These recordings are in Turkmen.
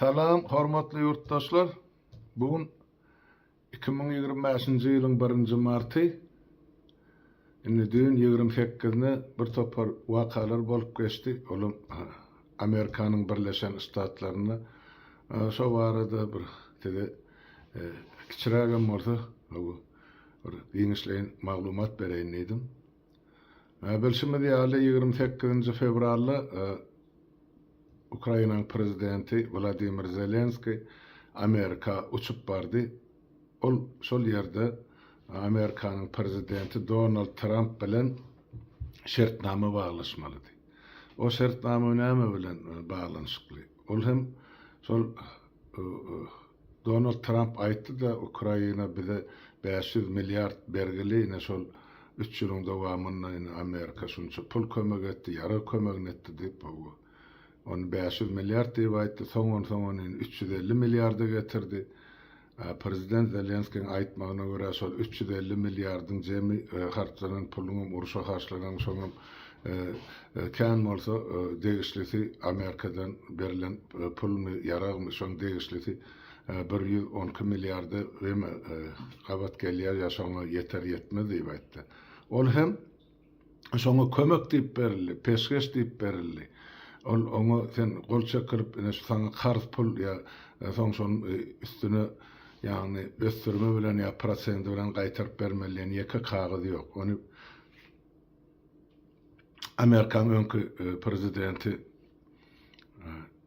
Salam hormatly ýurtdaşlar! Bu gün 2025-nji ýylyň birinji marty. Indi düýn 28-ine bir topar wakalar bolup geçdi. Olam Amerikanyň Birleşen Ştatlarynda. Şo barada bir size kiçirägem bolsa bir giňişleýin maglumat bereýin diýdim. Bilşimiz ýaly, 28-nji fewralda Ukrainanyň prezidenti Wladimir Zelenskiý Amerika uçup bardy. Ol şol ýerde Amerikanyň prezidenti Donald Tramp bilen şertnama baglaşmalydy. O şertnama näme bilen baglanyşykly? Ol hem şol Donald Tramp aýtdy-da, Ukraina bize 500 milliard bergili, ine şol üç ýylyň dowamynda ine Amerika şunça pul kömek etdi, ýarag kömegini etdi diýip, ony 500 milliard diýip aýtdy, soň onsoň ony indi 350 milliarda getirdi. Prezident Zelenskiň aýtmagyna görä, şol 350 milliardyň jemi harçlanan puluňam, urşa harçlanan şoňam kän bolsa degişlisi Amerikadan berlen pulmy, ýaragmy, şoň degişlisi 112 milliarda eme gabat gelýär ýa şoňa ýeter-ýetmez diýip aýtdy. Ol hem şoňa kömek diýip berildi, peşgeş diýip berildi. Ol oňa sen gol çekilip, ine şu saňa karz pul ýa soň şonuň üstüne ýagny ösdürme bilen ýa prosendi bilen gaýtaryp bermeli diýen ýeke kagyz ýok. Ony Amerikanyň öňki prezidenti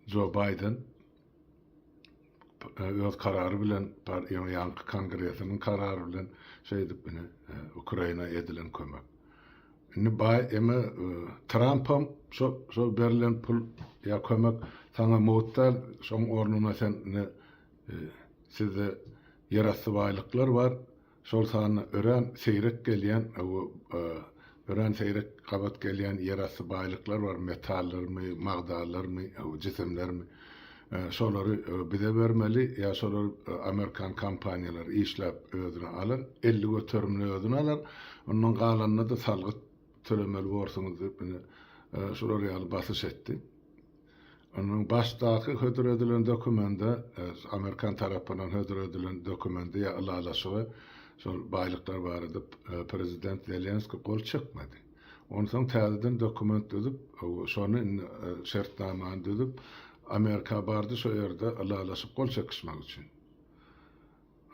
Jo Baýden öz karary bilen, ýaňky kongresiniň karary bilen şeýdip ine Ukraina edilen kömek. Indi Baý eme Trampam şo şo berlen pul ýa kömek saňa mugt däl, şoň ornuna sen ine sizde ýerasty baýlyklar bar, Şol sanda örän seýrek gelýän we örän seýrek gabat gelýän ýerasty baýlyklar bar, metallarmy, magdanlarmy, jisimlermi. Şolary bize bermeli ýa şolary amerikan kompaniýalary işläp özüne alar, 50 göterimini özüne alar, ondan galanyna-da salgyt tölemeli borsuňyz diýip ine şular ýaly basyş etdi. Onuň başdaky hödür edilen dokumende, amerikan tarapyndan hödür edilen dokumende ýa ylalaşyga şol baýlyklar barada prezident Zelenskiý gol çekmedi. Onsoň täzeden dokument düzüp, şony indi şertnamany düzüp, Amerika bardy şo ýerde ylalaşyp gol çekişmek üçin.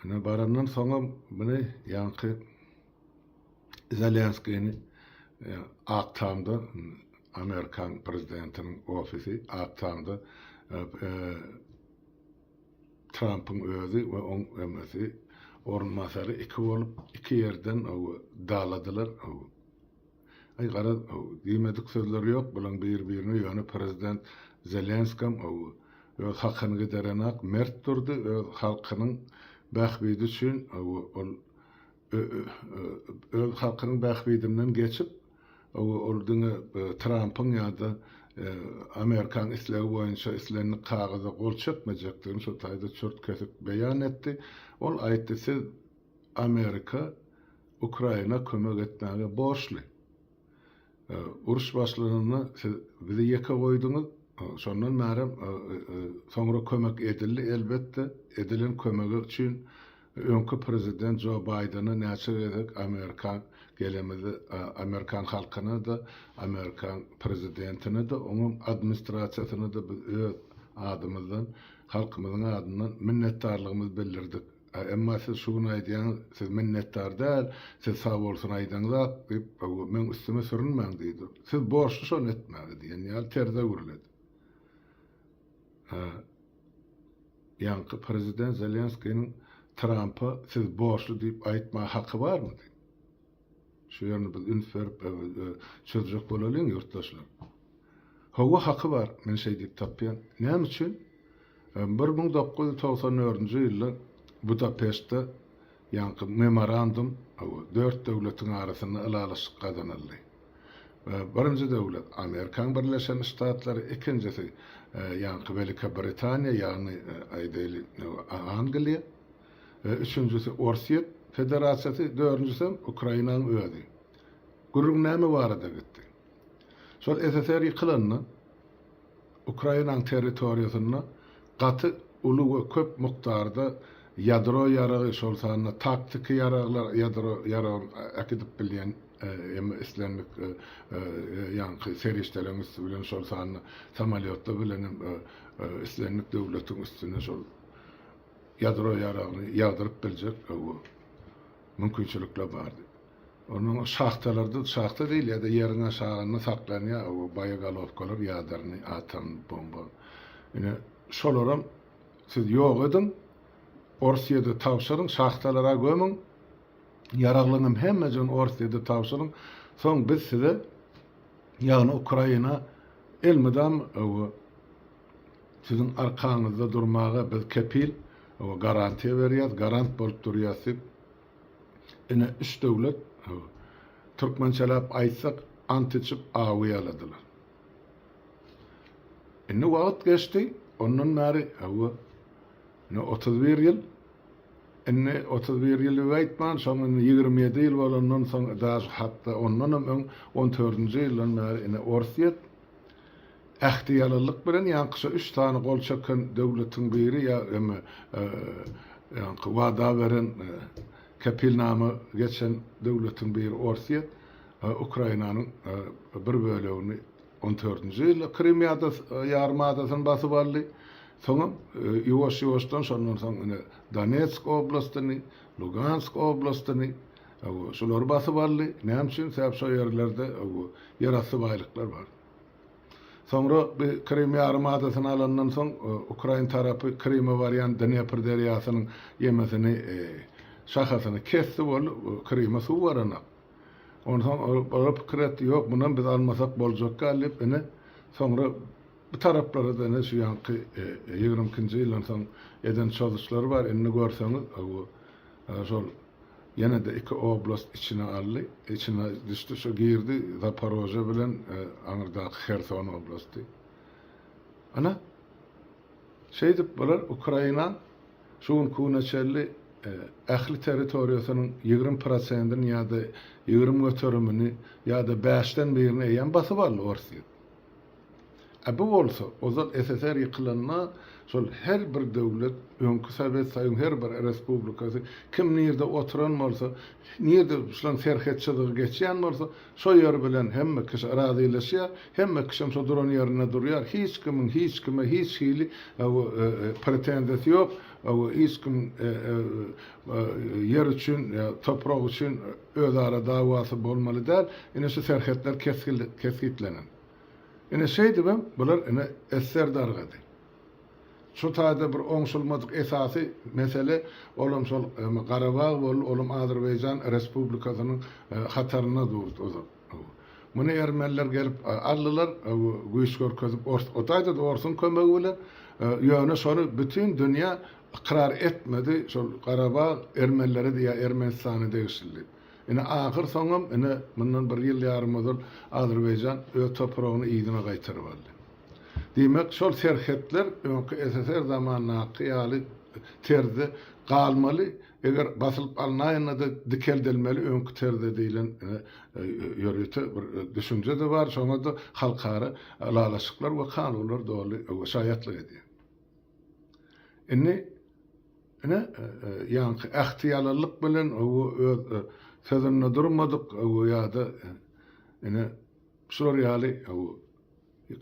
Ine barandan soňam muny ýaňky Zelenskini Ak Tamda Amerikan prezidentiniň ofisi Ak Tamda Trampyň özi we oň emesi orunbasary iki bolup iki ýerden daladylar. Aý garaz diýmedik sözleri ýok bulaň bir birine ýöne prezident Zelenskam öz hakyny giderenak mert durdy öz halkynyň bähbidi üçin ol öz halkynyň bähbidinden geçip ol diňe Trampyň ýa-da Amerikan islegi boýunça islendik kagyza gol çekmejekdigini şo taýda çürt-kesik beýan etdi. Ol aýtdy siz Amerika Ukraina kömek etmäge borçly. Uruş başlananda siz bizi ýeke goýduňyz, şondan bärem soňra kömek edildi, elbetde, edilen kömegi üçin öňki prezident Jo Baýdene näçe gezek amerikan gelemizde amerikan halkyna-da, amerikan prezidentine-de, onuň administrasiýasyna-da biz öz adymyzdan, halkymyzyň adyndan minnetdarlygymyzy bildirdik. A emma siz şu gün aýdýaňyz, siz minnetdar däl, siz sag bolsun aýdaňzak diýip, meň üstüme sürünmäň diýdi. Siz borçly şony etmäge diýen ýaly terzde gürledi. Ýaňky prezident Zelenskiniň Trampa siz borçly diýip aýtmaga haky barmydy? Şu ýerini biz üns berip çözjek bolalyň ýurtdaşlar. Hawa haky bar, men şeý diýip tapýan. Näme üçin? 1994-nji ýylda Budapeştde ýaňky memorandum dört döwletiň arasynda ylalaşyk gazanyldy. Birinji döwlet Amerikan Birleşen Ştatlary, ikinjisi ýaňky Welikobritaniýa, ýagny aýdaýly Angliýa. Üçünjisi Orsýet Federasiýasy, dördünjisem Ukrainanyň özi. Gürrüň näme barada gitdi? Şol SSR ýykylanda Ukrainanyň territoriýasynda gaty uly we köp mukdarda ýadro ýaragy, şol sanda taktiki ýaraglar, ýadro ýaragyny äkidip bilýän hem islendik ýaňky serişdeleriň üsti bilen, şol sanda samolýotlar bilen hem islendik döwletiň üstüne şol ýadro ýaragyny ýagdyryp biljek mümkinçilikler bardy. Onuň şahtalarda, şahta diýilýär-de, ýeriň aşagynda saklanýar o boýegolowkalar, ýadernyý atom bomba. Ine, şolaram siz ýok ediň, Orsýede tabşyryň, şahtalara gömüň, ýaraglaryňam hemmejigini Orsýede tabşyryň, soň biz size, ýagny Ukraina elmydam siziň arkaňyzda durmaga biz kepil, garantiýa berýäs, garant bolup durýas diýip, Ine üç döwlet, türkmençeläp aýtsak, ant içip awy ýaladylar. Indi wagt geçdi, ondan bäri, hawa, ine 31 ýyl. Indi 31 ýyl diýip aýtman, şoň indi 27 ýyl bolandan soň, daž hatda ondanam öň 14-nji ýyldan bäri ine Orsýet ähtiýalylyk bilen ýaňky şo üç sany gol çeken döwletiň biri ýa eme ýaňky wada beren kepilnama geçen döwletiň biri Orsýet Ukrainanyň bir bölegini on dördünji ýylda Krym ýarym adasyny basyp aldy. Soňam ýuwaş-ýuwaşdan şondan soň ine Donetsk oblastyny, Lugansk oblastyny şulary basyp aldy. Näme üçin? Sebäp şo ýerlerde ýerasty baýlyklar bar. Soňra bu Krym ýarym adasyny alandan soň ukrain tarapy Kryma barýan Dnepr derýasynyň ýemesini, şahasyny kesdi boldy, Kryma suw baranok. Onsoň olar pikir etdi, ýok, munam biz almasak boljakka diýip, ine, soňra bu taraplara-da ine şu ýaňky 22-nji ýyldan soň eden çozuşlary bar, indi görseňiz, şol Ýene-de iki oblast içine aldy. Içine düşdi, şo girdi, Zaporožýe bilen aňyrdaky Herson oblasty. Ana, şeýdip bular Ukraina şu günki güne çenli ähli territoriýasynyň 20 prosentini ýa-da 20 göterimini ýa-da bäşden birini eýýäm basyp aldy Orsýet. A bu bolsa, ozal SSR ýykylanda şol her bir döwlet, öňki Sowet Soýuzyň her bir respublikasy kim nirde oturan bolsa, nirde şolaň serhet çyzygy geçýän bolsa, şo ýer bilen hemme kişi razylaşýar, hemme kişem şo duran ýerinde durýar, hiç kimiň hiç kime hiç hili pretenziýasy ýok, hiç kimiň ýer üçin ýa toprak üçin özara dawasy bolmaly däl, ine şu serhetler kesgitlenen. Ine şeýdibem bular ine SSR dargady. Şu taýda bir oňşulmadyk esasy mesele olam şol Garabag boldy, olam Azerbaýjan Respublikasynyň hatarynda durdy ozal. Muny ermeniler gelip aldylar, güýç görkezip ors, o taýda-da orsuň kömegi bilen, ýöne şony bütin dünýä ykrar etmedi, şol Garabag ermenilere ýa Ermenistana degişli diýip. Ine ahyr soňam ine mundan bir ýyl ýarym ozal Azerbaýjan öz topragyny yzyna gaýtaryp aldy. Diýmek şol serhetler öňki SSR zamanyndaky ýaly terzde galmaly, eger basylyp alnaýanda-da dikeldelmeli öňki terzde diýlen ine ýörite bir düşünje-de bar, şoňa-da halkara ylalaşyklar we kanunlar doly şaýatlyk edýär. Indi Ine, ýaňky ähtiýalylyk bilen öz sözünde durmadyk ýa-da ine şular ýaly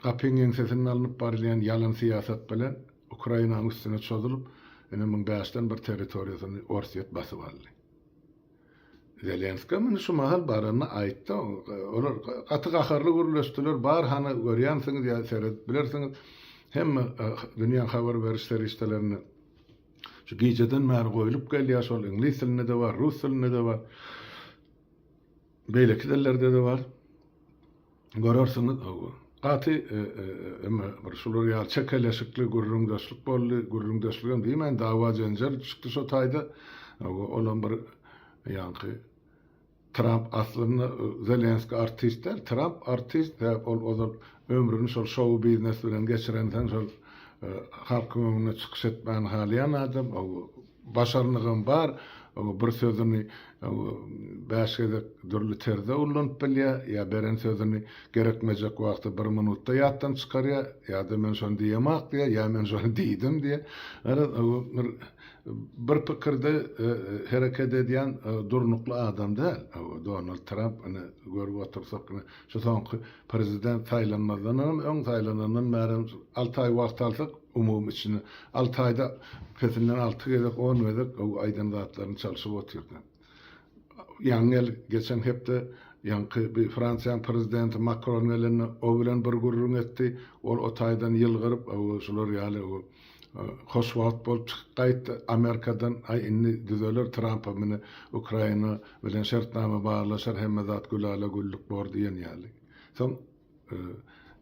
gapyň ýeňsesinde alnyp barylýan ýalan syýasat bilen Ukrainanyň üstüne çozulyp, ine muň bäşden bir territoriýasyny Orsýet basyp aldy. Zelenska muny şu mahal baranda aýtdy. Olar gaty gaharly gürleşdiler. Bar hany görýänsiňiz ýa seredip bilersiňiz. Hemme dünýäň habar beriş serişdelerinde şu gijeden bäri goýlup gelýär. Şol iňlis dilinde-de bar, rus dilinde-de bar. Beýleki dillerde-de bar. Görersiňiz, gaty eme bir şular ýaly çekeleşikli gürrüňdeşlik boldy. Gürrüňdeşligem diýmän, dawa-jenjel çykdy şo taýda. Olam bir ýaňky Tramp aslynda Zelenski artist däl, Tramp artist, sebäp ol ozal ömrüni şol şou-biznes bilen geçirensoň şol halkyň öňünde çykyş etmäni halaýan adam. Başarnygam bar, bir sözüni. Bäş gezek dürli terzde ullanyp bilýär, ýa beren sözüni gerekmejek wagty bir minutda ýatdan çykarýar, ýa-da men şony diýemak diýýär, ýa men şony diýdim diýýär. Garaz, bir bir pikirde hereket edýän durnukly adam däl. Donald Tramp ine görüp otursak ine şu soňky prezident saýlanmazdan hem öň saýlanandan bäri alty aý wagt alsak umumy içine alty aýda pesinden alty gezek on gezek aýdan zatlaryny çalşyp otyrdy. Ýaňy gel geçen hepde ýaňky bir Fransiýanyň prezidenti Makron gelende o bilen bir gürrüň etdi. Ol o taýdan ýylgyryp şular ýaly hoşwagt bolup çykyp gaýtdy Amerikadan aý indi düzeler Trampa mine Ukraina bilen şertnama baglaşar hemme zat gülala güllük bor diýen ýaly. Soň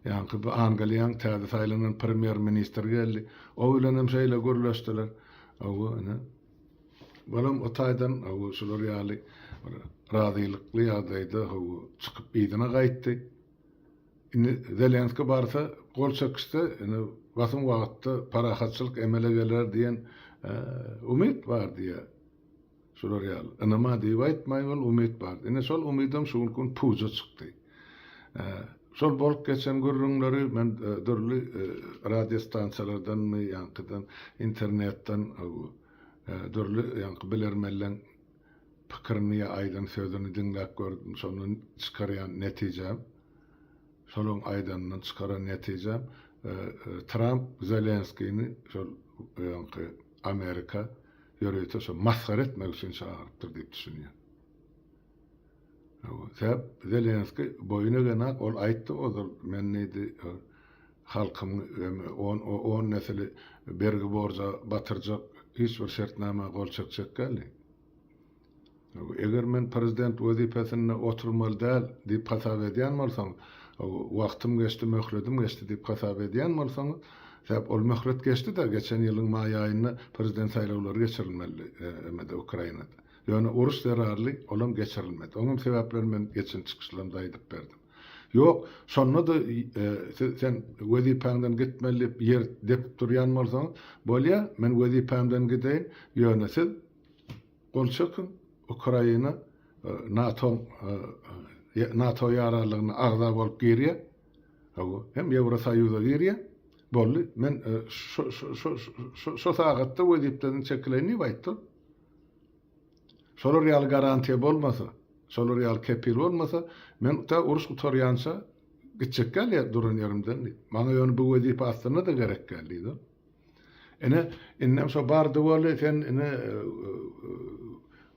ýaňky bu Angliýaň täze saýlanan premýer ministri geldi. O bilenem şeýle gürleşdiler. Hawa ine. Olam o taýdan hawa şular ýaly bir razylykly ýagdaýda hawa çykyp yzyna gaýtdy. Indi Zelenski barsa gol çekişse indi basym wagtda parahatçylyk emele geler diýen umyt bar diýýär. Şular ýaly. Ynama diýip aýtmaýyn ol umyt bar. Ine şol umydam şu günki gün puja çykdy. Şol bolup geçen gürrüňleri men dürli radio stansiýalardanmy ýaňkydan internetden dürli ýaňky bilermenleň pikirini ýa aýdan sözüni diňläp gördüm. Şondan çykarýan netijäm şolaň aýdanyndan çykaran netijäm Tramp Zelenskini şol ýaňky Amerika ýörite şo masgara etmek üçin çagyrypdyr diýip düşünýän. Sebäp Zelenskiý boýun egenak, ol aýtdy ozal, men diýdi, halkymyň on on nesili bergi borja batyrjak hiç bir şertnama gol çekjek däl diýdi. Eger men prezident wezipesinde oturmaly däl diýip hasap edýän bolsaňyz, wagtym geçdi, möhledim geçdi diýip hasap edýän bolsaňyz, sebäp ol möhlet geçdi-de, geçen ýylyň maý aýynda prezident saýlawlary geçirilmelidi emede Ukrainada. Ýöne uruş zerarly olam geçirilmedi. Oňam sebäplerini men geçen çykyşlarymda aýdyp berdim. Ýok, şonda-da siz sen wezipäňden gitmeli diýip ýer depip durýan bolsaňyz, bolýa, men wezipämden gideýin, ýöne siz Gol çekiň, Ukraina NATO NATO ýaranlygyna agza bolup girýär. Hawa, hem Ýewrosoýuza girýär. Boldy. Men şo şo şo şo sagatda wezipeden çekileýin diýip aýtdy. Şolar ýaly garantiýa bolmasa, şolar ýaly kepil bolmasa, men tä uruş gutarýança gitjek däl ýa duran ýerimden diýip. Maňa ýöne bu wezipe aslynda-da gerek däl diýdi. Ine, indem şo bardy weli, sen ine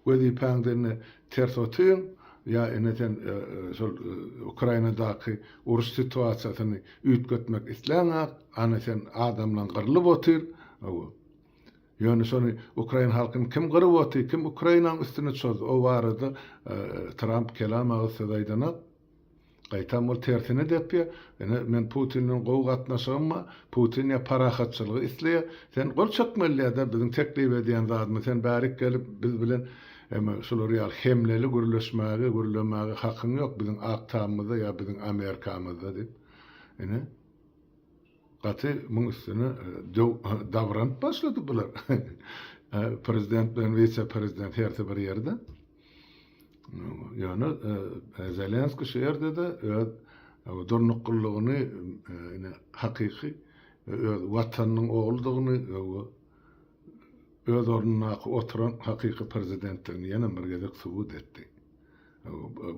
wezipäňde indi ters otyň, ýa ine sen şol Ukrainadaky uruş situasiýasyny üýtgetmek isläňak, ana sen adamlaň gyrlyp otyr. Hawa. Ýöne şony ukrain halkyny kim gyryp otyr, kim Ukrainanyň üstüne çozdy, o barada Tramp kelam agyz söz aýdanak. Gaýtam ol tersine depýär, Ine, men Putin bilen gowy gatnaşygym bar, Putin ýa parahatçylygy isleýär, sen gol çekmeli diýýär-de, biziň teklip edýän zadymyz, sen bärik gelip biz bilen eme şular ýaly hemleli gürleşmäge, gürlemäge hakyň ýok biziň Ak Tamymyzda ýa biziň Amerikamyzda diýip, ine, gaty muň üstüne döw dabranyp başlady bular. Prezident bilen wise-prezident hersi bir ýerde. Ýöne Zelenskiý şu ýerde-de öz durnuklylygyny ine hakyky öz watanynyň ogludygyny öz ornundaky oturan hakyky prezidentdigini ýene bir gezek subut etdi.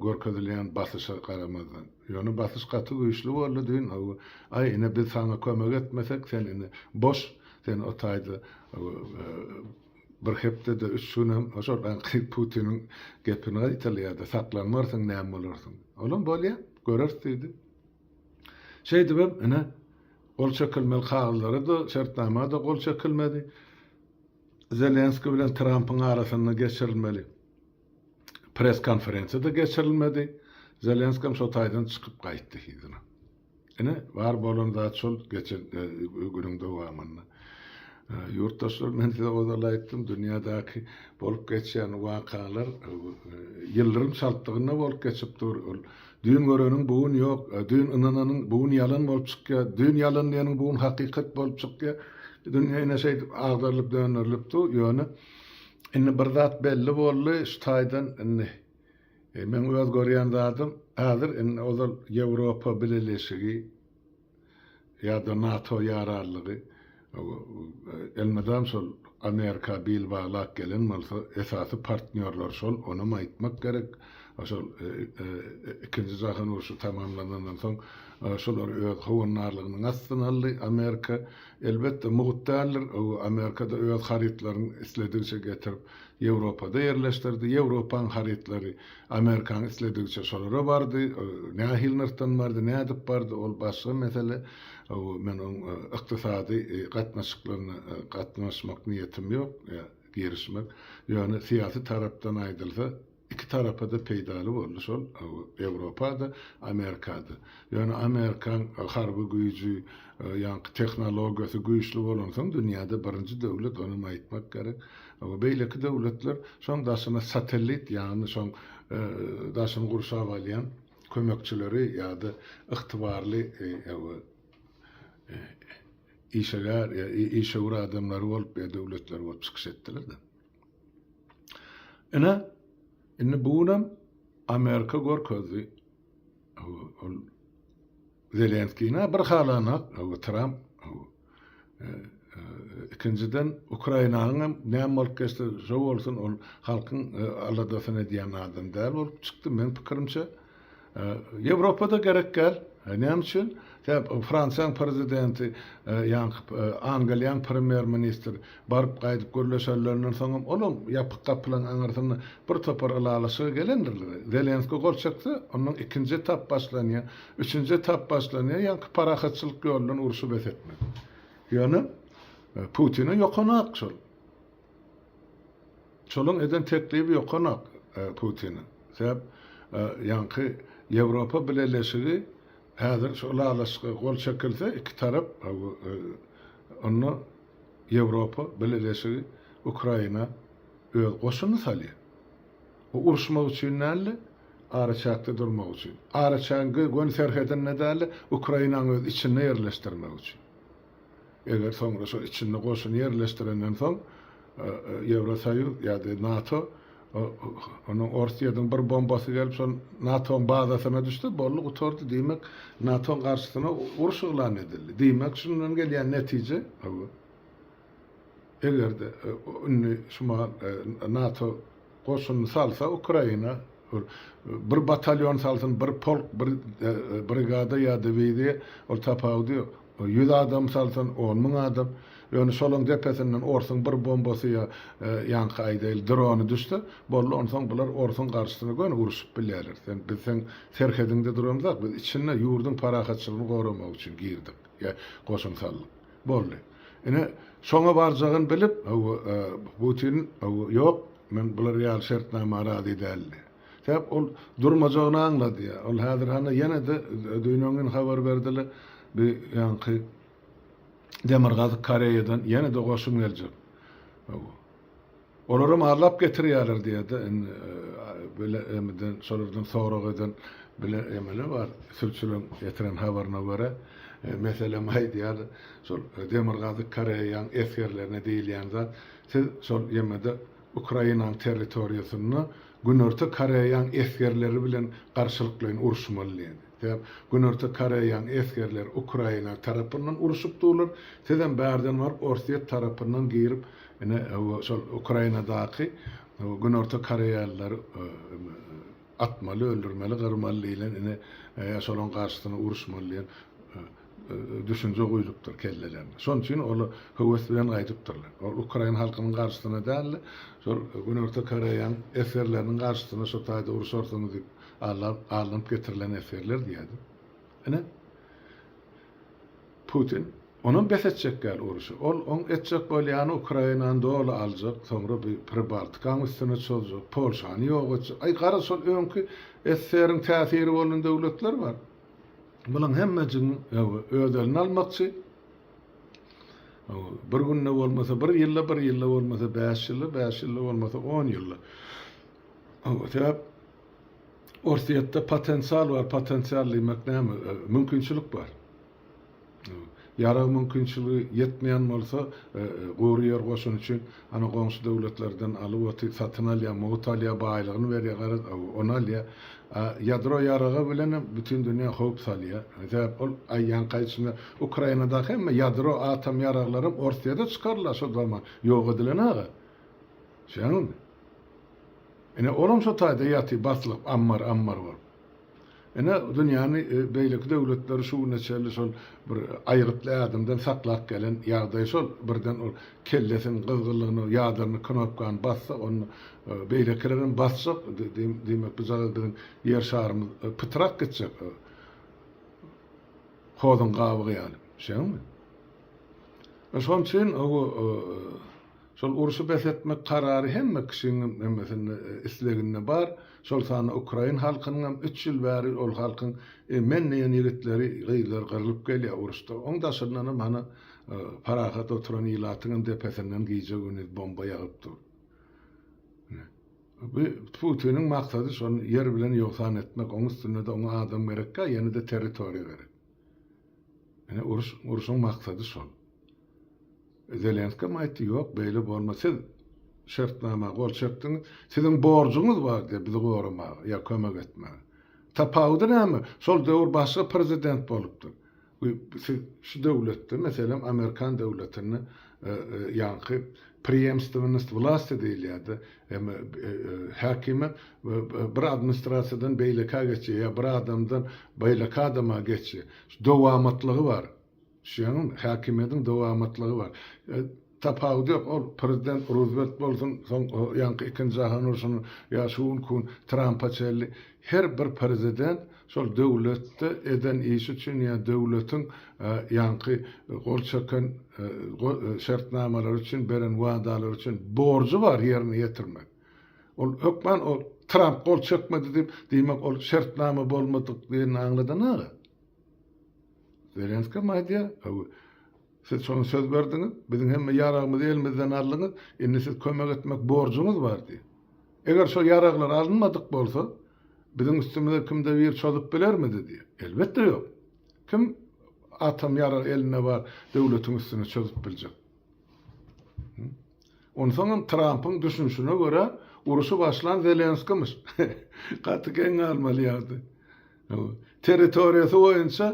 Görkezilýän basyşa garamazdan. Ýöne basyş gaty güýçli boldy düýn. Aý ine biz saňa kömek etmesek sen ine boş sen o taýda Bir hepdede üç günem şol aňky Putiniň gepini gaýtalaýardy, saklanmarsyň näme bolarsyň. Olam bolýa, göreris diýdi. Şeýdibem ine gol çekilmeli kagyzlara-da, şertnama-da gol çekilmedi. Zelenskiý bilen Trampyň arasynda geçirilmeli press konferensiýa-da geçirilmedi. Zelenskiýem şo taýdan çykyp gaýtdy yzyna. Ine, bar bolan zat şol geçen günüň dowamynda. Ýurtdaşlar, men size ozal aýtdym, dünýädäki bolup geçýän wakalar ýyldyrym çaltlygynda bolup geçip dur. Ol düýn göreniň bu gün ýok, düýn ynananyň bu gün ýalan bolup çykýar, düýn ýalan diýeniň bu gün hakykat bolup çykýar. Dünýä ine şeýdip agdarylyp dönderilip dur, ýöne. Indi bir zat belli boldy, şu taýdan indi meň öz görýän zadym, häzir indi ozal Ýewropa Bileleşigi ýa-da NATO ýaranlygy elmydam şol Amerika bil baglap gelen bolsa, esasy partnýorlar şol, onam aýtmak gerek. Şol Ikinji jahan urşy tamamlanandan soň şolar öz howandarlygynyň astyna aldy Amerika. Elbetde, mugt däldir. Amerika-da öz harytlaryny isledigiçe getirip, Ýewropada ýerleşdirdi. Ýewropaň harytlary Amerikaň isledigiçe şolara bardy. Nähili nyrhdan bardy, nädip bardy, ol başga mesele. Men oň ykdysady gatnaşyklaryna gatnaşmak niýetim ýok, ýa girişmek. Ýöne syýasy tarapdan aýdylsa, Iki tarapa-da peýdaly boldy şol, Ýewropa-da, Amerika-da. Ýöne Amerikaň harby güýji, ýaňky tehnologiýasy güýçli bolansoň dünýäde birinji döwlet, onam aýtmak gerek. Beýleki döwletler şoň daşyna satellit, ýagny şoň daşyny gurşap alýan kömekçileri ýa-da ygtybarly işegär, işewür adamlary bolup ýa döwletler bolup çykyş etdiler-de. Ine, indi bu günem Amerika görkezdi. Ol Zelenskini bir halanak, Tramp. Ikinjiden Ukrainanyň hem näme bolup geçse, şo bolsun, ol halkyň aladasyny edýän adam däl bolup çykdy, meň pikirimçe. Ýewropada gerek däl. Näme üçin? Sebäp Fransiýanyň prezidenti, ýaňky Angliýanyň premýer-ministri baryp gaýdyp gürleşenlerinden soňam olam ýapyk gapylaryň aňyrsynda bir topar ylalaşyga gelendirler. Zelenskiý gol çekse, ondan ikinji etap başlanýar, üçünji etap başlanýar, ýaňky parahatçylyk ýoly bilen urşy bes etmek. Ýöne Putine ýokanak şol. Şolaň eden teklibi ýokanak Putine. Sebäp ýaňky Ýewropa Bileleşigi häzir şu ylalaşyga gol çekilse iki tarap onda Ýewropa Bileleşigi Ukraina öz goşunyny salýar. O uruşmak üçin däldi, araçäkde durmak üçin. Araçägiň göni serhedinde däldi, Ukrainanyň öz içinde ýerleşdirmek üçin. Eger soňra şo içinde goşun ýerleşdirenden soň Ýewrosoýuz ýa-da NATO onuň Orsýetiň bir bombasy gelip şol NATO-nyň bazasyna düşse boldy gutardy diýmek NATO-nyň garşysyna uruş yglan edildi. Diýmek şundan gelýän netije eger-de indi şu mahal NATO Goşunyny salsa Ukraina bir batalýon salsyn, bir polk, bir brigada ýa diwiziýa, ol tapawudy ýok. 100 adam salsyn, 10 müň adam. Ýöne şolaň depesinden orsuň bir bombasy ýa ýaňky aýdaýly drony düşse, boldy, onsoň bular orsuň garşysyna göni uruşyp bilýärler. Sen biz seň serhediňde duramzok, biz içinde ýurduň parahatçylygyny goramak üçin girdik ýa goşun saldyk. Boldy. Ine, şoňa barjagyny bilip, hawa, Putin, hawa, ýok, men bular ýaly şertnama razy däl diýýär. Sebäp ol durmajagyny aňladýar. Ol häzir hany ýene-de düýn-öňňin habar berdiler, bi ýaňky Demirgazyk Koreýadan ýene-de goşun geljek. Hawa. Olaram arlap getirýärler diýýär-de, indi bile emeden şolardan sorag eden bile emele bar, sülçüleň getiren habaryna görä, meselem aýdýar, şol Demirgazyk Koreýaň esgerlerine diýilýän zat, siz şol ýemede Ukrainanyň territoriýasynda Günorta Koreýaň esgerleri bilen garşylyklaýyn uruşmaly diýýär. Sebäp Günorta Koreýaň esgerleri Ukraina tarapyndan uruşyp durlar, sizem bärden baryp Orsýet tarapyndan girip Ine, şol Ukrainadaky Günorta Koreýalylary atmaly, öldürmeli, gyrmaly diýlen, ine, ýa şolaryň garşysyna uruşmaly diýen düşünje guýlupdyr kellelerine. Şonuň üçin olar höwes bilen gaýdypdyrlar. Ol ukrain halkynyň garşysyna däl-de, şol Günorta Koreýanyň esgerleriniň garşysyna şo taýda uruşarsyňyz diýip aldanyp getirilen esgerler diýýärdi. Ine, Putin onam bes etjek däl uruşy. Ol oň etjek bolýany Ukrainany doly aljak, soňra bir Pribaltikaň üstüne çozjak, Polşany ýok etjek. Aý garaz şol öňki SSR-iň täsiri bolan döwletler bar. Bulaň hemmejigini öz eline almakçy. Bir günde bolmasa bir ýylda, bir ýylda bolmasa bäş ýylda, bäş ýylda bolmasa on ýylda. Sebäp Orsýetde potensial bar, potensial diýmek näme? Mümkinçilik bar. Ýarag mümkinçiligi ýetmeýän bolsa, gury ýer goşuny üçin ana goňşy döwletlerden alyp oty satyn alýar, mugt alýar, baýlygyny berýär, garaz, ony alýar. A ýadro ýaragy bilenem bütin dünýä howp salýar. Sebäp ol aýýanka içinde Ukrainadaky hemme ýadro, atom ýaraglaram Orsýede çykarylar şo zaman. Ýok edilen aga. Şeňmi? Ine olam şo taýda ýatyr baslyp ammar ammar bolup. Ine dünýäni beýleki döwletleri şu güne çenli şol bir aýgytly ädimden saklap gelen ýagdaý şol birden ol kellesiniň gyzgynlygyna ýadrny knopkany bassa onda beýlekilerem basjak diýmek bu jagaz biziň ýer şarymyz pytrak gitjek hozuň gabygy ýaly şeňmi? Şonuň üçin Şol urşy bes etmek karary hemme kişiň hemmesinde isleginde bar. Şol sanda ukrain halkynyňam üç ýyl bäri ol halkyň men diýen ýigitleri, gyzlary gyrlyp gelýär uruşda. Oň daşyndanam hany parahat oturan ilatyňam depesinden gije-gündiz bomba ýagyp dur. Bu Putiniň maksady şony ýer bilen ýogsan etmek, oň üstünde-de oňa adam gerekkä, ýene-de territoriýa gerek. Ine uruş, urşuň maksady şol. Zelenski hem aýtdy, ýok, beýle bolmaz, siz şertnama gol çekdiňiz, siziň borjuňyz bar diýip bizi goramaga ýa kömek etmäge. Tapawudy näme? Şol döwür başga prezident bolupdyr. Siz şu döwletde, meselem, amerikan döwletinde ýaňky preemstwennost wlasti diýilýär-de, häkimiýet bir administrasiýadan beýlekä geçýär ýa bir adamdan beýleki adama geçýär. Dowamatlygy bar. Şeýle häkimiýetiň dowamatlygy bar. Tapawudy ýok, ol prezident Ruzwelt bolsun, soň ýaňky ikinji jahan urşuny ýa şu günki gün Trampa çenli her bir prezident şol döwletde eden işi üçin ýa döwletiň ýaňky gol çeken şertnamalary üçin beren wadalary üçin borjy bar ýerine ýetirmek. Ol hökman ol Tramp gol çekmedi diýip, diýmek ol şertnama bolmadyk diýenini aňladan-a. Zelenski hem aýdýar, Hawa, siz şoňa söz berdiňiz, biziň hemme ýaragymyzy elimizden aldyňyz, indi siz kömek etmek borjuňyz bar diýip. Eger şo ýaraglar alynmadyk bolsa, biziň üstümize kimde biri çozup bilermidi diýip. Elbetde ýok. Kim atom ýaragy elinde bar döwletiň üstüne çozup biljek? Onsoňam Trampyň düşünişine görä, uruşy başlan Zelenskimyş. Gaty geň galmaly ýagdaý. Territoriýasy boýunça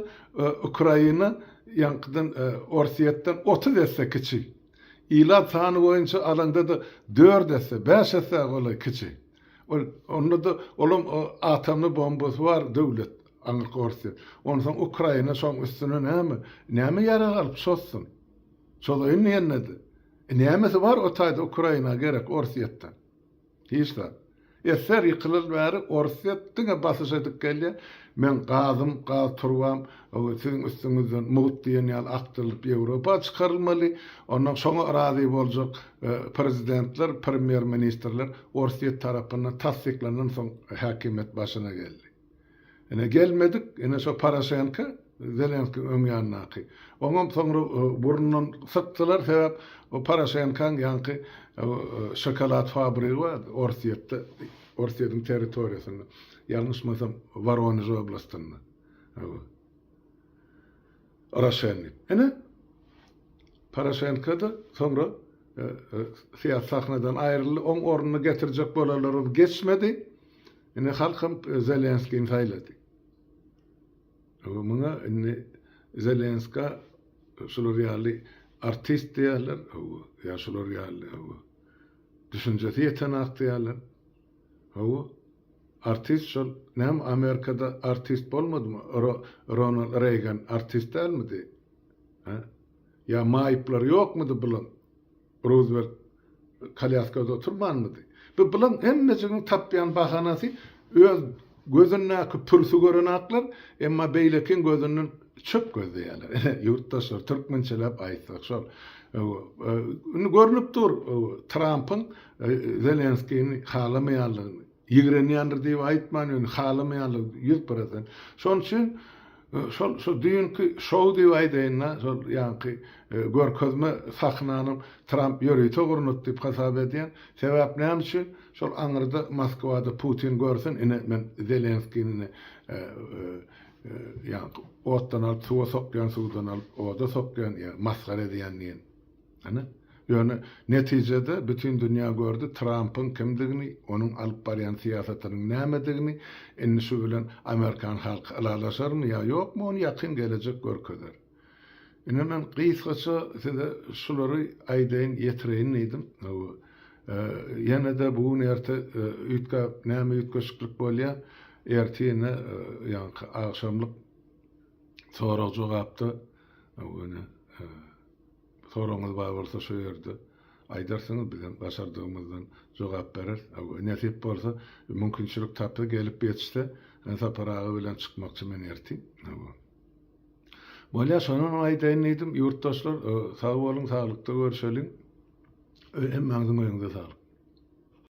Ukraina ýaňkydan Orsýetden 30 esse kiçi. Ilat sany boýunça alaňda-da 4 esse, 5 esse golaý kiçi. Ol onda-da olam atomly bombasy bar döwlet aňyrky Orsýet. Onsoň Ukraina şoň üstüne näme, näme ýarag alyp çozsun? Çozaýyn diýende-de. Nämesi bar o taýda Ukraina gerek Orsýetden? Hiç zat. Esser ýykylyl bäri Orsýet diňe basyş edip gelýär. Meň gazym, gaz turbam siziň üstüňizden mugt diýen ýaly akdyrylyp Ýewropa çykarylmaly. Ondan şoňa razy boljak prezidentler, premýer-ministrler Orsýet tarapyndan tassyklanan soň häkimiýet başyna geldi. Ine gelmedik, ine şo Poroşenko, Zelenskiň öň ýanyndaky. Oňam soňra burnundan sykdylar, sebäp o Poroşenkaň ýaňky şokolad fabrigi bardy Orsýetde, Orsýetiň territoriýasynda, ýalňyşmasam Woronež oblastynda. Roşen diýip. Ine Poroşenko-da soňra syýasy sahnadan aýryldy, oň ornuna getirjek bolanlaram geçmedi. Indi halkam Zelenskini saýlady. Muňa indi Zelenska şular ýaly artist diýerler, hawa, ýa şular ýaly, hawa, düşünjesi ýetenak diýerler. Hawa, artist şol, näme Amerikada artist bolmadymy? Ronald Reýgan artist dälmidi? Hä? Ýa maýyplary ýokmudy bulaň? Ruzwelt kolýaskada oturmanmydy? Bu bulaň hemmejigiň tapýan bahanasy öz gözündäki pürsi görenaklar, emma beýlekiň gözünden çöp gözleýärler. Ine, ýurtdaşlar, türkmençeläp aýtsak şol. Indi görnüp dur, Trampyň Zelenskini halamaýanlygyny. Ýigrenýändir diýip aýtman ýöne halamaýanlygy 100%. Şonuň üçin şol şu düýnki şou diýip aýdaýyn-da, şol ýaňky görkezme sahnanyň Tramp ýörite gurnady diýip hasap edýän. Sebäp näme üçin? Şol aňyrda Moskwada Putin görsün, ine men Zelenskini ine. Ýaňky otdan alyp suwa sokýan, suwdan alyp oda sokýan, ýa masgara edýän diýen. Ana, ýöne netijede bütin dünýä gördi Trampyň kimdigini, onuň alyp barýan syýasatynyň nämedigini, indi şu bilen amerikan halky ylalaşarmy ýa ýokmy, ony ýakyn gelejek görkezer. Indi men gysgaça size şulary aýdaýyn, ýetireýin diýdim. Ýene-de bu gün erte üýtgäp näme üýtgeşiklik bolýar, ertir ine ýaňky agşamlyk sorag-jogapda ine soragyňyz bar bolsa şu ýerde aýdarsyňyz, bizem başardygymyzdan jogap bereris. Nesip bolsa, mümkinçilik tapsa, gelip ýetişse, Sapar aga bilen çykmakçy men ertir. Bolýar, şonam aýdaýyn diýdim. Ýurtdaşlar, sag boluň, saglykda görşeliň. Hemmäňiziň öýüňize saglyk.